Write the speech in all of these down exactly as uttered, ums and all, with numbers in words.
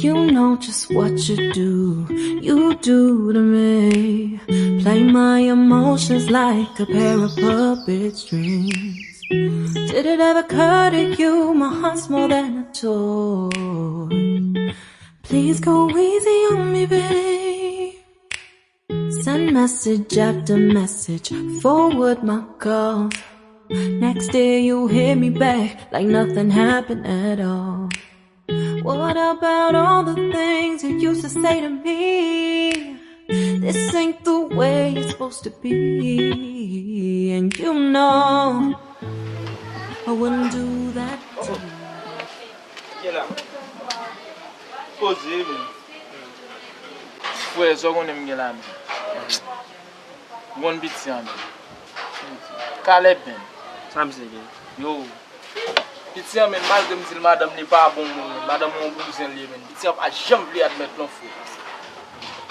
You know just what you do, you do to me. Play my emotions like a pair of puppet strings. Did it ever occur to you my heart's more than a toy? Please go easy on me, babe. Send message after message, forward my calls. Next day you hit me back like nothing happened at all. What about all the things you used to say to me? This ain't the way it's supposed to be, and you know I wouldn't do that to you. Gen la. Poze, men. Frè, sa w konnen m gen la, men. M konn piti an, men. Caleb, men. Sa misye gen? Yo. Piti an, men, malgre m di l madanm li pa bon moun, men. Madanm yon bouzen li ye, men. Piti an pa janm vle admèt non, frè.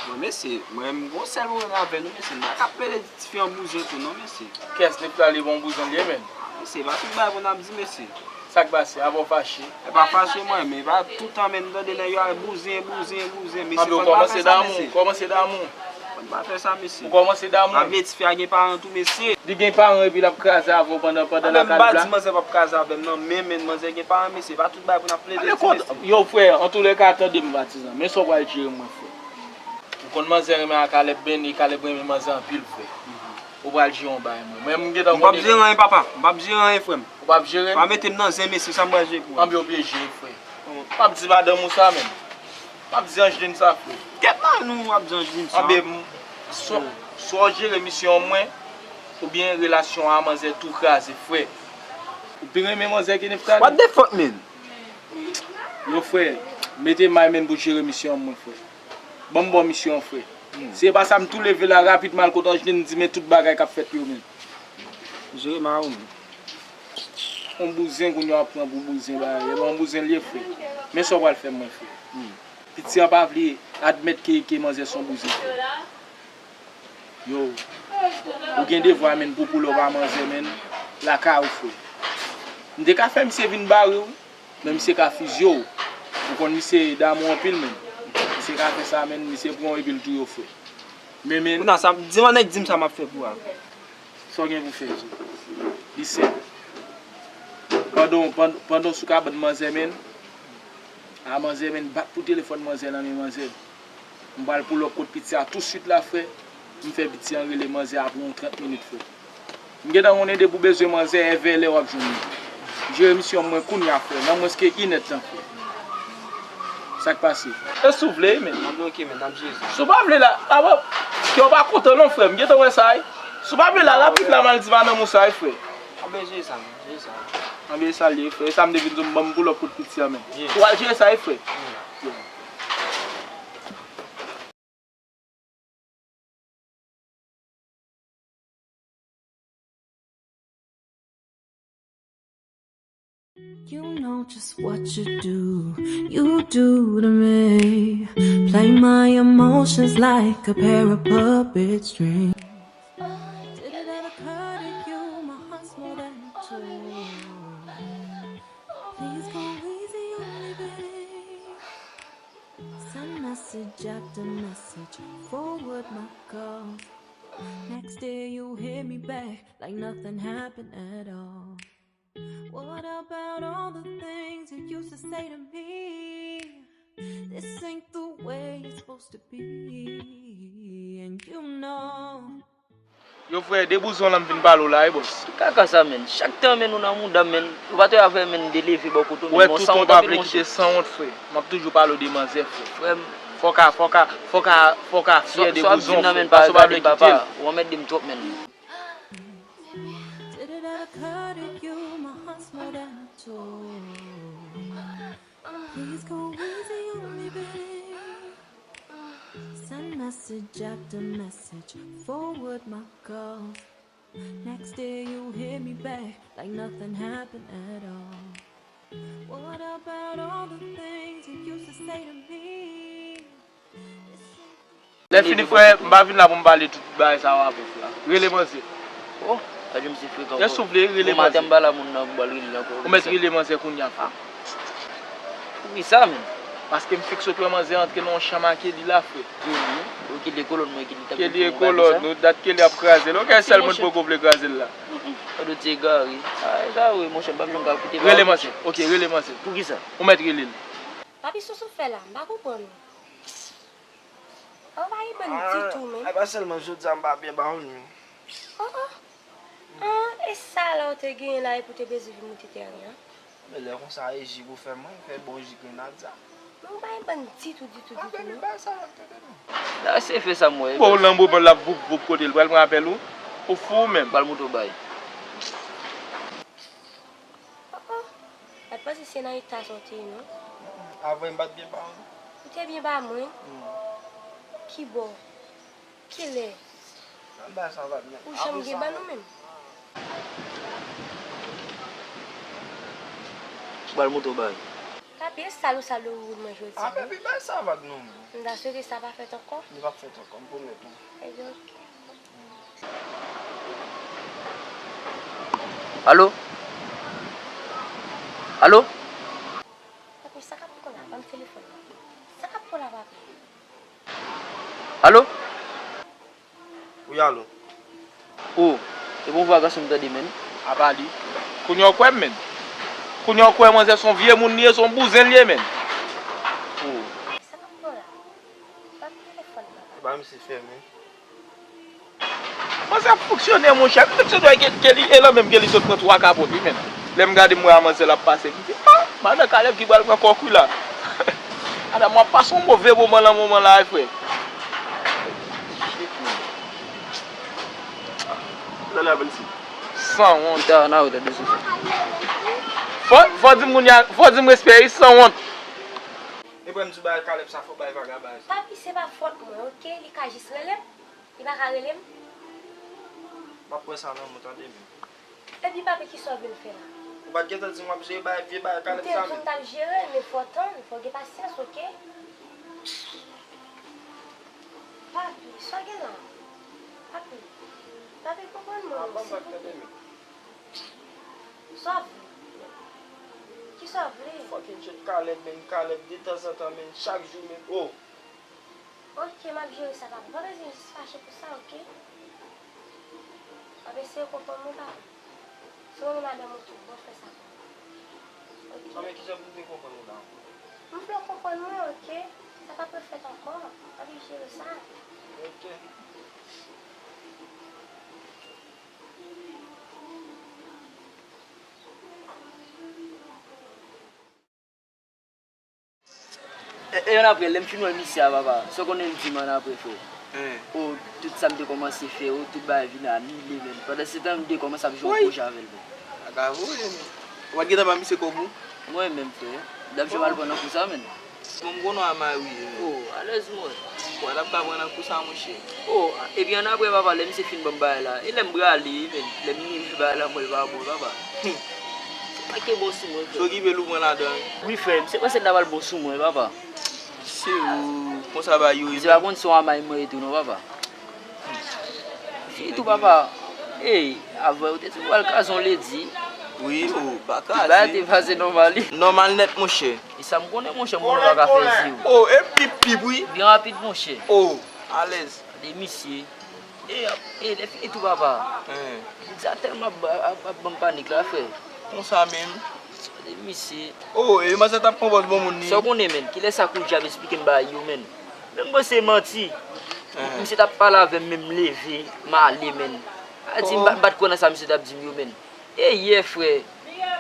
Bon, mesye, mwen, m gon sèl pwoblèm avè nou, mesye. M pa ka pede tifi an bouzen tou, non, mesye. Kès li pral li bon bouzen li ye, men. Mesye, pa tout bagay pou n ap di, mesye. Sa k pase? Apa w fache? E pa fache mwen, men pa toutan, men m tande nèg yo ap bouzen, bouzen, bouzen, mesye, fò n pa fè sa, mesye. Kòmanse damou, kòmanse damou. Fò n pa fè sa, mesye. Ou kòmanse damou. Ap vle tifi a gen paran tou, mesye. Li gen paran epi l ap kraze avè w pandan, pandan l ak Caleb la? Anben m pa di manzè p ap kraze avè m, non, men, men manzè gen paran, mesye, pa tout bagay pou n ap plede di, mesye. Yo, frè, antoulèka, tande m, patizan. Men sa w pral jere mwen, frè. Ou konn manzè renmen ak Caleb, men Caleb renmen manzè anpil, frè. Ou pral jere yon bagay, mwen. Mwen, m gentan konnen. M p ap jere anyen, papa. M p ap jere anyen, frè m. Ou p ap jere? Pa mete m nan zen, mesye, sa m pral jere pou ou? Anben, w byen jere, frè. M p ap di madanm ou sa, menm. M p ap di Angeline sa, frè. Kèt nan nou w ap di Angeline sa. Anben, m, swa, swa w jere misyon an mwen, oubyen relasyon an a manzè tou kraze, frè. Ou pi renmen manzè ke Neftali? What the fuck, man? Yo, frè, mete may men pou jere misyon an mwen, frè. Ban m ba w misyon an, frè. Se pa sa, m tou leve la rapid, m al kot Angeline, m di men tout bagay k ap fèt yo, men. Jere may ou, men. Yon bouzen kounye a w ap pran pou bouzen bagay. E pa yon bouzen l ye, frè. Men sa w pral fè mwen, frè. Piti an pa vle admèt ke, ke manzè se yon bouzen, frè. Yo, ou gen devwa, men, pou pull up a manzè, men, lakay ou, frè. M te ka fè misye vin bare w, men misye ka fizye w. Ou konn misye damou anpil, men. Misye ka fè sa, men, misye pran w epi l touye w, frè. Men, men. Kounye a, sa, di m, nèg di m sa m ap fè pou a. Sa w gen pou fè, Djo? Li senp. Pandan, pandan, pandan w sou kabann manzè, men, a manzè, men, bat pou telefòn manzè nan men manzè. M pral pull up kot piti a tousuit la, frè. M fè piti an rele manzè apre yon trant minit, frè. M gentan konnen depi w bezwen manzè, èvè lè w ap jwenn li. Jere misyon mwen kounye a, frè, nan mwens ke inèdtan, frè. Sa k pase? E si w vle, men. Anben, ok, men, n ap jere sa. Si w pa vle la, apa, kè w pa kontan non, frè, m gentan wè sa, wi. Si w pa vle la, rapid la, m al di madanm ou sa, wi, frè. Anben, jere sa, men, jere sa. Anben, sa l ye, frè. E sa m te vin di w, m ban m pull up kot piti an, men. Ou al jere sa, wi, frè. You know just what you do, you do to me. Play my emotions like a pair of puppet strings. Did it ever occur to you my heart's more than a toy? Please go easy on me, babe. Send message after message, forward my calls. Next day you hit me back like nothing happened at all. What about all the things you used to say to me? This ain't the way it's supposed to be, and you know. Yo, frè, de bouzen w lan m vin pale w la, wi, bòs. Kaka sa, menn. Chak tan, menn, ou nan mouda m, menn. Ou pa te avè, menn, de leve bò kote w, menn. Wè, tout tan w pa vle kite sanwont, frè. M ap toujou pale w de manzè, frè. Frè m. Fò w ka, fò w ka, fò w ka, fò w ka fyè de bouzen w, frè. Paske w pa vle kite l. Ou anmède m twòp, menn. Did it ever occur to you my heart's more than a toy? Please go easy on me, babe. Send message after message, forward my calls. Next day you hit me back like nothing happened at all. What about all the things you used to say to me? Lè fini, frè, m pa vin la pou m pale tout bagay sa yo avè w, frè. Rele manzè. Oh, gade misye frekan. Lè souvle, rele manzè. Bon, maten m pa la, moun nan pou al rele l ankò. Ou mèt rele manzè kounye a, frè. Poukisa, menn? Paske m fèk sot wè manzè antre nan yon chanm a Kelly la, frè. Kelly? Ou Kelly e kolòn mwen, Kelly t ap vin fè yon bagay sa? Kelly e kolòn, nou dat Kelly ap kraze l. Okenn sèl moun poko vle kraze l la. Fòdou ti egare. A, egare, monchè, m p ap janm ka koute pawòl. Rele manzè. Oke, rele manzè. Poukisa? Ou mèt rele l. Papi, sa w sot fè la, m pa konprann ou. Ou pa gen bann ditou, menm. Ay, pa sèlman jodi a m pa byen ba ou non. Oh, oh. Ah, e sa la w te genyen la epi w te bezwen vin moute teren an? Men lè konsa e ji pou fè mwen, fè bon ji grenadya. Men w pa gen bann ditou, ditou, ditou non. Bay sa l ap tande non. La se fè sa m wè. Bon, lanbo bon l ap voup voup kote l pral pran apèl ou. Ou fou ou menm? Pral moute w bay. Oh, oh. M pa t panse se nan eta sa w te ye non. Avan m pa t byen ba ou non. Ou te byen ba mwen? Kibò? Kilè? Nan bay sa va t mèt. Ou janm gen ban nou menm? Ou pral moute w bay. Papi, e sal ou sal ou mwen jodi a. A, papi, bay sa va t non. M ta swete sa pa fèt ankò. Li p ap fèt ankò, m pwomèt ou. Ebyen, oke. Alo? Alo? Papi, sa k ap pran la? Ban m telefòn nan. Sa k ap pran la, papi? Alo? Wi, alo. O, e bon vwa gason m tande, menn. Apa li. Kounye a w kwè m, menn. Kounye a w kwè manzè se yon vye moun li ye, se yon bouzen li ye, menn. O. Sa k ap pran la? Ban m telefòn nan, papa. Ba misye fèmen. Manzè ap fonksyone, monchè. Misye dwe ke, ke li, e la menm ke li sot pran twa kapot, wi, menn. Lè m gade, m wè a manzè l ap pase. M di, ah, madan Caleb ki pral pran kòk, wi, la. Madanm, w ap pase yon move moman nan moman la, wi, frè. Sanwont. Fò, fò di m moun ya, fò di m respè, wi, sanwont. Epi m di bagay Caleb sa fò bay vagabay sa. Papi, se pa fòt mwen, oke? Li ka jis rele m. Li pa ka rele m. M ap pran sa nan men w, tande, men. Epi papi, kisa w vin fè la? Ou pa t gentan di m w ap jere bagay, vye bagay Caleb sa, men. M te di w m t ap jere, men fò w tann, fò w gen pasyans, oke? Papi, sa w gen la? Papi, papi, konprann mwen, silvouplè. Sa w vle? Kisa w vle? Fucking shit, Caleb, men, Caleb, detanzantan, men, chak jou, men, oh. Oke, m ap jere sa, papa. Pa bezwen jis fache pou sa, oke? W ap eseye konprann mwen, papa. Se mwen menm madanm ou tout bon, fè sa pou mwen. Oke? Non, men kijan pou m te konprann ou la ankò? M vle w konprann mwen, oke? Sa p ap refèt ankò. W ap jere sa. Oke. E, e annapre, lè m fin wè misye a, papa, sa w konnen l di m annapre, frè? O, tout sa m te kòmanse fè, o, tout bagay vin anile, menn. Pandan se tan, m te kòmanse ap jwe yon pwojè avè l, menn. Sa ka voye, menn. Ou pa t gentan ba misye kòb ou? Mwen menm, frè. Dam jan m al pran nan kou sa, menn. Bon, m konnen w a marye, menn. O, alèz, mwen. Ou pa t ap ka pran nan kou sa, monchè. O, epi annapre, papa, lè misye fin ban m bagay la, e lè m prale, menn, lè m rive bagay la, m wè l pa bon, papa. Se pa ke bon sou mwen, frè. Sa w ki vle l ou pran ladan, wi. Wi, frè, m se panse l ta pral bon sou mwen, papa. Se ou, konsa ba yo ye. Misye pa konn se yon amay mwen ye tou, non, papa. Fini tou, papa. Ey, avan yo te di m pral kraze yon ledi. Wi, o, pa kraze. Tout bagay te pase nòmal, wi. Nòmal nèt, monchè. E sa m konnen, monchè, m konnen w pa ka fè zi w. O, e pip pip, wi. Byen rapid, monchè. O, alèz. Gade misye. E, e, lè fini tou, papa. Nèg sa tèlman ap, ap, ap ban m panik la, frè. Konsa menm. Gade misye. O, e manzè t ap pran pòz bon moun li. Sa w konnen, menn? Kilè sa Koul Djab esplike m bagay yo, menn? Men m panse se manti. Misye t ap pale avè m, men m leve, m ale, menn. A di m pa, m pa t kwè nan sa misye t ap di m yo, menn. E yè, frè,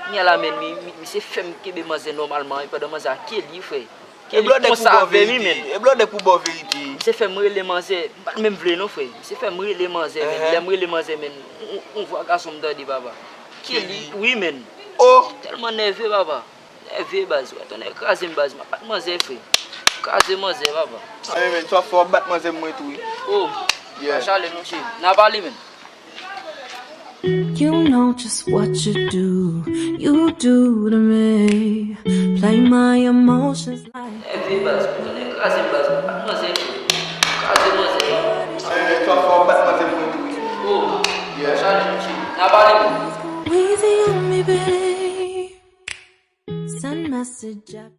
kounye a la, menn, mi, mi, misye fè m kenbe manzè nòmalman, e pandan manzè a Kelly, frè. Kelly konsa avè m, wi, menn. E blòdè pou ba w verite. Misye fè m rele manzè, m pa t menm vle, non, frè. Misye fè m rele manzè, menn. Lè m rele manzè, menn, yon, yon vwa gason m tande, papa. Kelly, wi, menn. O! Tèlman nève, papa. Nève, baz, wè, tonnè kraze m, baz, m ap bat manzè, frè. Kraze manzè, papa. A, men, men, sa w ap fè, w ap bat manzè m mwen tou, wi. O, pa chale, non, cheri. N a pale, menn. You know just what you do, you do to me. Play my emotions like. Nève, baz, tonnè kraze m, baz, m ap bat manzè, frè. Kraze manzè, papa. A, men, men, sa w ap fè, w ap bat manzè m mwen tou, wi. O, pa chale, non, cheri. N a pale, menn. Weezy on me, babe. Send message up.